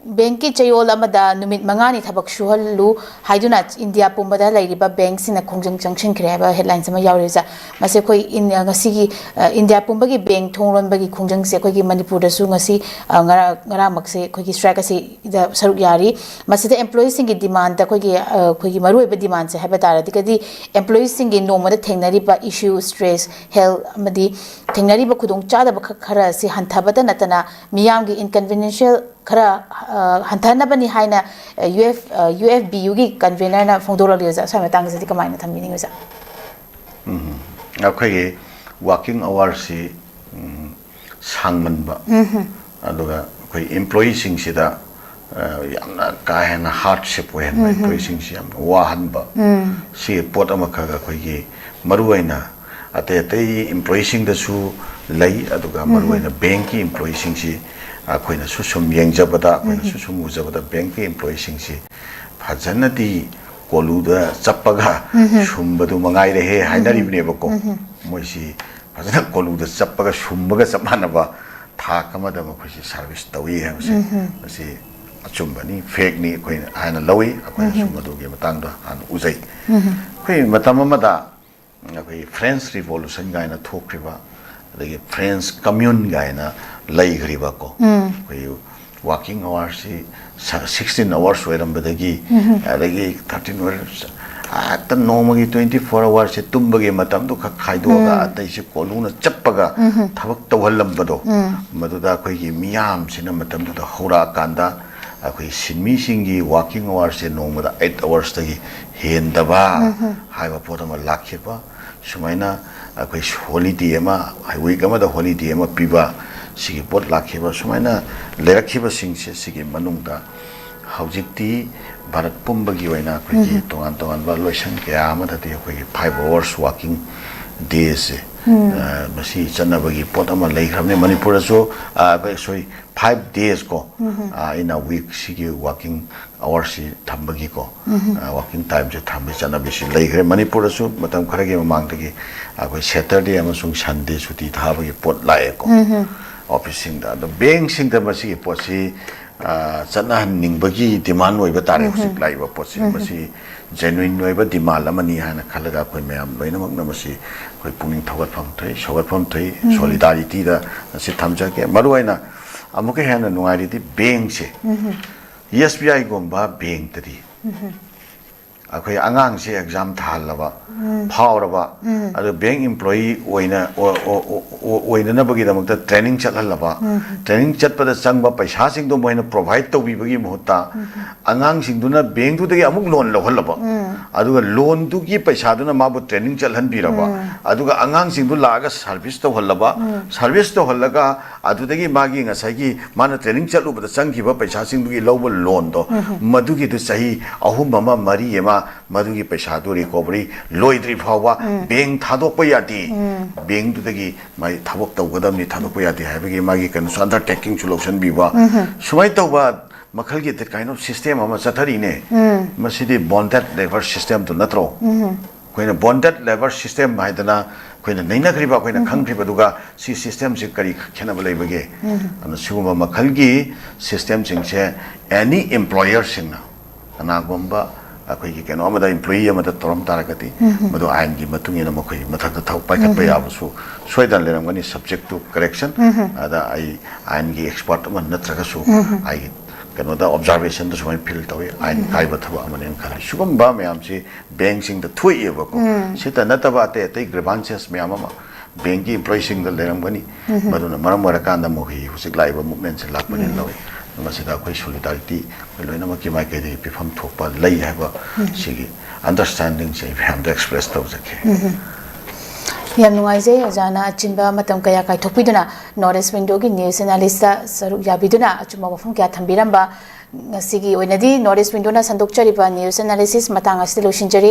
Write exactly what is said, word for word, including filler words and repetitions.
ꯕꯦꯡꯛꯀꯤ ꯆꯌꯣꯜ ꯑꯃꯗ ꯅꯨꯃꯤꯠ ꯃꯉꯥꯅꯤ ꯊꯕꯛ ꯁꯨꯍꯜꯂꯨ ꯍꯥꯏꯗꯨꯅ ꯏꯟꯗꯤꯌꯥ ꯄꯨꯝꯕꯗ ꯂꯩꯔꯤꯕ ꯕꯦꯡꯛꯁꯤꯡꯅ ꯈꯣꯡꯖꯪ ꯆꯪꯁꯤꯟꯈ꯭ꯔꯦ ꯍꯥꯏꯕ ꯍꯦꯗꯂꯥꯏꯟꯁ ꯑꯃ ꯌꯥꯎꯔꯤ ꯑꯣꯖꯥ꯫ ꯃꯁꯤ ꯑꯩꯈꯣꯏ ꯏꯟ-, ꯉꯁꯤꯒꯤ, ꯑ, ꯏꯟꯗꯤꯌꯥ ꯄꯨꯝꯕꯒꯤ ꯕꯦꯡꯛ ꯊꯣꯡ ꯂꯣꯟꯕꯒꯤ ꯈꯣꯡꯖꯪꯁꯦ ꯑꯩꯈꯣꯏꯒꯤ ꯃꯅꯤꯄꯨꯔꯗꯁꯨ ꯉꯁꯤ, ꯑ, ꯉꯔꯥꯡ, ꯉꯔꯥꯡꯃꯛꯁꯦ ꯑꯩꯈꯣꯏꯒꯤ ꯁ꯭ꯇ꯭ꯔꯥꯏꯛ ꯑꯁꯤꯗ ꯁꯔꯨꯛ ꯌꯥꯔꯤ꯫ ꯃꯁꯤꯗ ꯑꯦꯝꯄ꯭ꯂꯣꯌꯤꯁꯤꯡꯒꯤ ꯗꯤꯃꯥꯟꯗ ꯑꯩꯈꯣꯏꯒꯤ, ꯑ, ꯑꯩꯈꯣꯏꯒꯤ ꯃꯔꯨꯑꯣꯏꯕ ꯗꯤꯃꯥꯟꯁꯦ ꯍꯥꯏꯕ ꯇꯥꯔꯗꯤ, ꯀꯗꯤ ꯑꯦꯝꯄ꯭ꯂꯣꯌꯤꯁꯤꯡꯒꯤ ꯅꯣꯡꯃꯗ ꯊꯦꯡꯅꯔꯤꯕ ꯏꯁꯨ, ꯁ꯭ꯇ꯭ꯔꯦꯁ, ꯍꯦꯜꯊ ꯑꯃꯗꯤ ꯊꯦꯡꯅꯔꯤꯕ ꯈꯨꯗꯣꯡꯆꯥꯗꯕ ꯈꯛ ꯈꯔ ꯑꯁꯤ ꯍꯟꯊꯕꯇ ꯅꯠꯇꯅ ꯃꯤꯌꯥꯝꯒꯤ ꯏꯟꯀꯟꯚꯤꯅꯤꯌꯦꯟꯁꯤꯌꯦꯜ ꯈꯔ, ꯑ, ꯍꯟꯊꯅꯕꯅꯤ ꯍꯥꯏꯅ, ꯑ, ꯌꯨ ꯑꯦꯐ, ꯑ, ꯌꯨ ꯑꯦꯐ ꯕꯤ ꯌꯨꯒꯤ ꯀꯟꯚꯤꯅꯔꯅ ꯐꯣꯡꯗꯣꯔꯛꯂꯤ ꯑꯣꯖꯥ꯫ ꯁ꯭ꯋꯥꯏ ꯃꯇꯥꯡꯁꯤꯗꯤ ꯀꯃꯥꯏꯅ ꯊꯝꯕꯤꯅꯤꯡꯉꯤ ꯑꯣꯖꯥ? ꯎꯝ, ꯑꯩꯈꯣꯏꯒꯤ ꯋꯥꯔꯀꯤꯡ ꯑꯋꯥꯔꯁꯤ, ꯎꯝ, ꯁꯥꯡꯃꯟꯕ, ꯑꯗꯨꯒ ꯑꯩꯈꯣꯏ ꯏꯝꯄ꯭ꯂꯣꯌꯤꯁꯤꯡꯁꯤꯗ, ꯑ, ꯌꯥꯝꯅ ꯀꯥ ꯍꯦꯟꯅ ꯍꯥꯔꯗꯁꯤꯞ ꯑꯣꯏꯍꯟꯕ, ꯏꯝꯄ꯭ꯂꯣꯌꯤꯁꯤꯡꯁꯤ ꯌꯥꯝꯅ ꯋꯥꯍꯟꯕ, ꯁꯤꯒꯤ ꯄꯣꯠ ꯑꯃꯈꯛ ꯑꯩꯈꯣꯏꯒꯤ ꯃꯔꯨꯑꯣꯏꯅ ꯑꯇꯩ ꯑꯇꯩ ꯏꯝꯄ꯭ꯂꯣꯌꯤꯁꯤꯡꯗꯁꯨ ꯂꯩ, ꯑꯗꯨꯒ ꯃꯔꯨꯑꯣꯏꯅ ꯕꯦꯡꯛꯀꯤ ꯏꯝꯄ꯭ꯂꯣꯌꯤꯁꯤꯡꯁꯤ ꯑꯩꯈꯣꯏꯅꯁꯨ ꯁꯨꯝ ꯌꯦꯡꯖꯕꯗ, ꯑꯩꯈꯣꯏꯅꯁꯨ ꯁꯨꯝ ꯎꯖꯕꯗ ꯕꯦꯡꯛꯀꯤ ꯏꯝꯄ꯭ꯂꯣꯌꯤꯁꯤꯡꯁꯤ ꯐꯖꯅꯗꯤ ꯀꯣꯂꯨꯗ ꯆꯞꯄꯒ ꯁꯨꯝꯕꯗꯨ ꯃꯉꯥꯏꯔꯦꯍꯦ ꯍꯥꯏꯅꯔꯤꯕꯅꯦꯕꯀꯣ꯫ ꯃꯣꯏꯁꯤ ꯐꯖꯅ ꯀꯣꯂꯨꯗ ꯆꯞꯄꯒ ꯁꯨꯝꯕꯒ ꯆꯞ ꯃꯥꯟꯅꯕ ꯊꯥꯛ ꯑꯃꯗ ꯃꯈꯣꯏꯁꯤ ꯁꯥꯔꯚꯤꯁ ꯇꯧꯏ ꯍꯥꯏꯕꯁꯦ, ꯃꯁꯤ ꯑꯆꯨꯝꯕꯅꯤ, ꯐꯦꯛꯅꯤ ꯑꯩꯈꯣꯏꯅ ꯍꯥꯏꯅ ꯂꯧꯏ꯫ ꯑꯩꯈꯣꯏꯅꯁꯨ ꯃꯗꯨꯒꯤ ꯃꯇꯥꯡꯗ ꯍꯥꯟꯅ ꯎꯖꯩ꯫ ꯑꯩꯈꯣꯏ ꯃꯇꯝ ꯑꯃꯗ ꯑꯩꯈꯣꯏ ꯐ꯭ꯔꯦꯟꯁ ꯔꯤꯚꯣꯂꯨꯁꯟ ꯀꯥꯏꯅ ꯊꯣꯛꯈ꯭ꯔꯤꯕ, ꯑꯗꯒꯤ ꯐ꯭ꯔꯦꯟꯁ ꯀꯝꯃ꯭ꯌꯨꯟ ꯀꯥꯏꯅ ꯂꯩꯈ꯭ꯔꯤꯕꯀꯣ, ꯑꯩꯈꯣꯏ ꯋꯥꯔꯀꯤꯡ ꯑꯋꯥꯔꯁꯤ ꯁꯤꯛꯁꯇꯤꯟ ꯑꯋꯥꯔꯁ ꯑꯣꯏꯔꯝꯕꯗꯒꯤ, ꯑꯗꯒꯤ ꯊꯥꯔꯇꯤꯟ ꯑꯋꯥꯔꯁ, ꯍꯦꯛꯇ ꯅꯣꯡꯃꯒꯤ ꯇ꯭ꯋꯦꯟꯇꯤ ꯐꯣꯔ ꯑꯋꯥꯔꯁꯦ ꯇꯨꯝꯕꯒꯤ ꯃꯇꯝꯗꯨ ꯈꯛ ꯈꯥꯏꯗꯣꯛꯑꯒ ꯑꯇꯩꯁꯦ ꯀꯣꯂꯨꯅ ꯆꯞꯄꯒ ꯊꯕꯛ ꯇꯧꯍꯜꯂꯝꯕꯗꯣ, ꯃꯗꯨꯗ ꯑꯩꯈꯣꯏꯒꯤ ꯃꯤꯌꯥꯝꯁꯤꯅ ꯃꯇꯝꯗꯨꯗ ꯍꯧꯔꯛꯑꯀꯥꯟꯗ ꯑꯩꯈꯣꯏ ꯁꯤꯟꯃꯤꯁꯤꯡꯒꯤ ꯋꯥꯔꯀꯤꯡ ꯑꯋꯥꯔꯁꯦ ꯅꯣꯡꯃꯗ ꯑꯩꯠ ꯑꯋꯥꯔꯁꯇꯒꯤ ꯍꯦꯟꯗꯕ ꯍꯥꯏꯕ ꯄꯣꯠ ꯑꯃ ꯂꯥꯛꯈꯤꯕ, ꯁꯨꯃꯥꯏꯅ ꯑꯩꯈꯣꯏ ꯍꯣꯂꯤꯗꯦ ꯑꯃ, ꯋꯤꯛ ꯑꯃꯗ ꯍꯣꯂꯤꯗꯦ ꯑꯃ ꯄꯤꯕ, ꯁꯤꯒꯤ ꯄꯣꯠ ꯂꯥꯛꯈꯤꯕ, ꯁꯨꯃꯥꯏꯅ ꯂꯩꯔꯛꯈꯤꯕꯁꯤꯡꯁꯦ, ꯁꯤꯒꯤ ꯃꯅꯨꯡꯗ ꯍꯧꯖꯤꯛꯇꯤ ꯚꯥꯔꯠ ꯄꯨꯝꯕꯒꯤ ꯑꯣꯏꯅ ꯑꯩꯈꯣꯏꯒꯤ ꯇꯣꯉꯥꯟ ꯇꯣꯉꯥꯟꯕ ꯂꯣꯏꯁꯪ ꯀꯌꯥ ꯑꯃꯗꯗꯤ ꯑꯩꯈꯣꯏꯒꯤ ꯐꯥꯏꯚ ꯑꯋꯥꯔꯁ ꯋꯥꯔꯀꯤꯡ ꯗꯦꯁꯁꯦ, ꯑ, ꯃꯁꯤ ꯆꯠꯅꯕꯒꯤ ꯄꯣꯠ ꯑꯃ ꯂꯩꯈ꯭ꯔꯕꯅꯤ꯫ ꯃꯅꯤꯄꯨꯔꯗꯁꯨ, ꯑ, ꯑꯩꯈꯣꯏ, ꯁꯣꯔꯤ, ꯐꯥꯏꯚ ꯗꯦꯁ ꯀꯣ, ꯑ, in a week ꯁꯤꯒꯤ ꯋꯥꯔꯀꯤꯡ ꯑꯋꯥꯔꯁꯤ ꯊꯝꯕꯒꯤꯀꯣ, ꯑ, ꯋꯥꯔꯀꯤꯡ ꯇꯥꯏꯝꯁꯦ ꯊꯝꯕꯒꯤ ꯆꯠꯅꯕꯤꯁꯤ ꯂꯩꯈ꯭ꯔꯦ꯫ ꯃꯅꯤꯄꯨꯔꯗꯁꯨ ꯃꯇꯝ ꯈꯔꯒꯤ ꯃꯃꯥꯡꯗꯒꯤ ꯑꯩꯈꯣꯏ ꯁꯦꯇꯔꯗꯦ ꯑꯃꯁꯨꯡ ꯁꯟꯗꯦ ꯁꯨꯇꯤ ꯊꯥꯕꯒꯤ ꯄꯣꯠ ꯂꯥꯛꯑꯦꯀꯣ꯫ ꯑꯣꯐꯤꯁꯁꯤꯡꯗ, ꯑꯗꯣ ꯕꯦꯡꯛꯁꯤꯡꯗ ꯃꯁꯤꯒꯤ ꯄꯣꯠꯁꯤ ꯑ, ꯆꯠꯅꯍꯟꯅꯤꯡꯕꯒꯤ ꯗꯤꯃꯥꯟ ꯑꯣꯏꯕ ꯇꯥꯔꯦ꯫ ꯍꯧꯖꯤꯛ ꯂꯥꯛꯏꯕ ꯄꯣꯠꯁꯦ, ꯃꯁꯤ ꯖꯦꯅ꯭ꯋꯤꯟ ꯑꯣꯏꯕ ꯗꯤꯃꯥꯟ ꯑꯃꯅꯤ ꯍꯥꯏꯅ ꯈꯜꯂꯒ ꯑꯩꯈꯣꯏ ꯃꯌꯥꯝ ꯂꯣꯏꯅꯃꯛꯅ ꯃꯁꯤ ꯑꯩꯈꯣꯏ ꯄꯨꯛꯅꯤꯡ ꯊꯧꯒꯠꯐꯝ ꯊꯣꯛꯏ, ꯁꯧꯒꯠꯐꯝ ꯊꯣꯛꯏ꯫ ꯁꯣꯂꯤꯗꯥꯔꯤꯇꯤꯗ ꯑꯁꯤ ꯊꯝꯖꯒꯦ꯫ ꯃꯔꯨꯑꯣꯏꯅ ꯑꯃꯨꯛꯀ ꯍꯦꯟꯅ ꯅꯨꯡꯉꯥꯏꯔꯤꯗꯤ ꯕꯦꯡꯁꯦ, ꯑꯦꯁ ꯕꯤ ꯑꯥꯏꯒꯨꯝꯕ ꯕꯦꯡꯇꯗꯤ ꯑꯩꯈꯣꯏ ꯑꯉꯥꯡꯁꯦ ꯑꯦꯛꯖꯥꯝ ꯊꯥꯍꯜꯂꯕ, ꯐꯥꯎꯔꯕ, ꯑꯗꯨ ꯕꯦꯡ ꯏꯝꯄ꯭ꯂꯣꯌꯤ ꯑꯣꯏꯅ, ꯑꯣ-, ꯑꯣ-, ꯑꯣ-, ꯑꯣꯏꯅꯅꯕꯒꯤꯗꯃꯛꯇ ꯇ꯭ꯔꯦꯅꯤꯡ ꯆꯠꯍꯜꯂꯕ, ꯇ꯭ꯔꯦꯅꯤꯡ ꯆꯠꯄꯗ ꯆꯪꯕ ꯄꯩꯁꯥꯁꯤꯡꯗꯣ ꯃꯣꯏꯅ ꯄ꯭ꯔꯣꯚꯥꯏꯗ ꯇꯧꯕꯤꯕꯒꯤ ꯃꯍꯨꯠꯇ, ꯑꯉꯥꯡꯁꯤꯡꯗꯨꯅ ꯕꯦꯡꯗꯨꯗꯒꯤ ꯑꯃꯨꯛ ꯂꯣꯟ ꯂꯧꯍꯜꯂꯕ, ꯑꯗꯨꯒ ꯂꯣꯟꯗꯨꯒꯤ ꯄꯩꯁꯥꯗꯨꯅ ꯃꯥꯕꯨ ꯇ꯭ꯔꯦꯅꯤꯡ ꯆꯠꯍꯟꯕꯤꯔꯕ, ꯑꯗꯨꯒ ꯑꯉꯥꯡꯁꯤꯡꯗꯨ ꯂꯥꯛꯑꯒ ꯁꯥꯔꯚꯤꯁ ꯇꯧꯍꯜꯂꯕ, ꯁꯥꯔꯚꯤꯁ ꯇꯧꯍꯜꯂꯒ ꯑꯗꯨꯗꯒꯤ ꯃꯥꯒꯤ ꯉꯁꯥꯏꯒꯤ ꯃꯥꯅ ꯇ꯭ꯔꯦꯅꯤꯡ ꯆꯠꯂꯨꯕꯗ ꯆꯪꯈꯤꯕ ꯄꯩꯁꯥꯁꯤꯡꯗꯨꯒꯤ ꯂꯧꯕ ꯂꯣꯟꯗꯣ, ꯃꯗꯨꯒꯤꯗꯨ ꯆꯍꯤ ꯑꯍꯨꯝ ꯑꯃ, ꯃꯔꯤ ꯑꯃ, ꯃꯗꯨꯒꯤ ꯄꯩꯁꯥꯗꯨ ꯔꯤꯀꯣꯚꯔꯤ ꯂꯣꯏꯗ꯭ꯔꯤ ꯐꯥꯎꯕ ꯕꯦꯡ ꯊꯥꯗꯣꯛꯄ ꯌꯥꯗꯦ꯫ ꯕꯦꯡꯗꯨꯗꯒꯤ ꯃꯥꯒꯤ ꯊꯕꯛ ꯇꯧꯒꯗꯕꯅꯤ, ꯊꯥꯗꯣꯛꯄ ꯌꯥꯗꯦ ꯍꯥꯏꯕꯒꯤ ꯃꯥꯒꯤ ꯀꯩꯅꯣꯁꯨ, ꯑꯟꯗꯔꯇꯦꯀꯤꯡꯁꯨ ꯂꯧꯁꯤꯟꯕꯤꯕ꯫ ꯁꯨꯃꯥꯏꯅ ꯇꯧꯕ ꯃꯈꯜꯒꯤ that kind of system ꯑꯃ ꯆꯠꯊꯔꯤꯅꯦ꯫ ꯃꯁꯤꯗꯤ ꯕꯣꯟꯗꯦꯗ ꯂꯦꯕꯔ ꯁꯤꯁꯇꯦꯝꯗꯨ ꯅꯠꯇ꯭ꯔꯣ? ꯑꯩꯈꯣꯏꯅ ꯕꯣꯟꯗꯦꯗ ꯂꯦꯕꯔ ꯁꯤꯁꯇꯦꯝ ꯍꯥꯏꯗꯅ ꯑꯩꯈꯣꯏꯅ ꯅꯩꯅꯈ꯭ꯔꯤꯕ, ꯑꯩꯈꯣꯏꯅ ꯈꯪꯈ꯭ꯔꯤꯕꯗꯨꯒ ꯁꯤ ꯁꯤꯁꯇꯦꯝꯁꯤ ꯀꯔꯤ ꯈꯦꯠꯅꯕ ꯂꯩꯕꯒꯦ? ꯑꯗꯨꯅ ꯁꯤꯒꯨꯝꯕ ꯃꯈꯜꯒꯤ ꯁꯤꯁꯇꯦꯝꯁꯤꯡꯁꯦ ꯑꯦꯅꯤ ꯏꯝꯄ꯭ꯂꯣꯌꯔꯁꯤꯡꯅ, ꯀꯅꯥꯒꯨꯝꯕ ꯑꯩꯈꯣꯏꯒꯤ ꯀꯩꯅꯣ ꯑꯃꯗ, ꯏꯝꯄ꯭ꯂꯣꯌꯤ ꯑꯃꯗ ꯇꯧꯔꯝ ꯇꯥꯔꯒꯗꯤ, ꯃꯗꯨ ꯑꯥꯏꯟꯒꯤ ꯃꯇꯨꯡ ꯏꯟꯅ ꯃꯈꯣꯏ ꯃꯊꯛꯇ ꯊꯕꯛ ꯄꯥꯏꯈꯠꯄ ꯌꯥꯕꯁꯨ ꯁꯣꯏꯗꯅ ꯂꯩꯔꯝꯒꯅꯤ, subject to correction꯫ ꯑꯗ ꯑꯩ ꯑꯥꯏꯟꯒꯤ ꯑꯦꯛꯁꯄꯔꯠ ꯑꯃ ꯅꯠꯇ꯭ꯔꯒꯁꯨ ꯑꯩꯒꯤ ꯀꯩꯅꯣꯗ, ꯑꯣꯕꯖꯥꯔꯕꯦꯁꯟꯗ ꯁꯨꯃꯥꯏꯅ ꯐꯤꯜ ꯇꯧꯏ, ꯑꯥꯏꯟ ꯀꯥꯏꯕ ꯊꯕꯛ ꯑꯃꯅꯦꯅ ꯈꯜꯂꯤ꯫ ꯁꯤꯒꯨꯝꯕ ꯃꯌꯥꯝꯁꯤ ꯕꯦꯡꯁꯤꯡꯗ ꯊꯣꯛꯑꯦꯕꯀꯣ꯫ ꯁꯤꯇ ꯅꯠꯇꯕ ꯑꯇꯩ ꯑꯇꯩ ꯒ꯭ꯔꯤꯚꯥꯟꯁꯦꯁ ꯃꯌꯥꯝ ꯑꯃ ꯕꯦꯡꯒꯤ ꯏꯝꯄ꯭ꯂꯣꯌꯤꯁꯤꯡꯗ ꯂꯩꯔꯝꯒꯅꯤ꯫ ꯃꯗꯨꯅ ꯃꯔꯝ ꯑꯣꯏꯔꯀꯥꯟꯗ ꯃꯈꯣꯏꯒꯤ ꯍꯧꯖꯤꯛ ꯂꯥꯛꯏꯕ ꯃꯨꯞꯃꯦꯟꯁꯦ ꯂꯥꯛꯄꯅꯦꯅ ꯂꯧꯏ꯫ ꯃꯁꯤꯗ ꯑꯩꯈꯣꯏ ꯁꯣꯂꯤꯗꯥꯔꯤꯇꯤ ꯑꯩꯈꯣꯏ ꯂꯣꯏꯅꯃꯛꯀꯤ ꯃꯥꯏꯀꯩꯗꯒꯤ ꯄꯤꯐꯝ ꯊꯣꯛꯄ ꯂꯩ ꯍꯥꯏꯕ ꯁꯤꯒꯤ ꯑꯟꯗꯔꯁ꯭ꯇꯦꯟꯗꯤꯡꯁꯦ ꯑꯩ ꯃꯌꯥꯝꯗ ꯑꯦꯛꯁꯄ꯭ꯔꯦꯁ ꯇꯧꯖꯒꯦ꯫ ꯌꯥꯝ ꯅꯨꯡꯉꯥꯏꯖꯩ ꯑꯣꯖꯥꯅ ꯑꯆꯤꯟꯕ ꯃꯇꯝ ꯀꯌꯥ ꯀꯥꯏꯊꯣꯛꯄꯤꯗꯨꯅ ꯅꯣꯔꯠ ꯏꯁ ꯋꯤꯟꯗꯣꯒꯤ ꯅ꯭ꯌꯨꯁ ꯑꯦꯅꯥꯂꯤꯁꯇ ꯁꯔꯨꯛ ꯌꯥꯕꯤꯗꯨꯅ ꯑꯆꯨꯝꯕ ꯋꯥꯐꯝ ꯀꯌꯥ ꯊꯝꯕꯤꯔꯝꯕ꯫ ꯉꯁꯤꯒꯤ ꯑꯣꯏꯅꯗꯤ ꯅꯣꯔꯠ ꯏꯁ ꯋꯤꯟꯗꯣꯅ ꯁꯟꯗꯣꯛꯆꯔꯤꯕ ꯅ꯭ꯌꯨꯁ ꯑꯦꯅꯥꯂꯤꯁꯤꯁ ꯃꯇꯥꯡ ꯑꯁꯤꯗ ꯂꯣꯏꯁꯤꯟꯖꯔꯤ꯫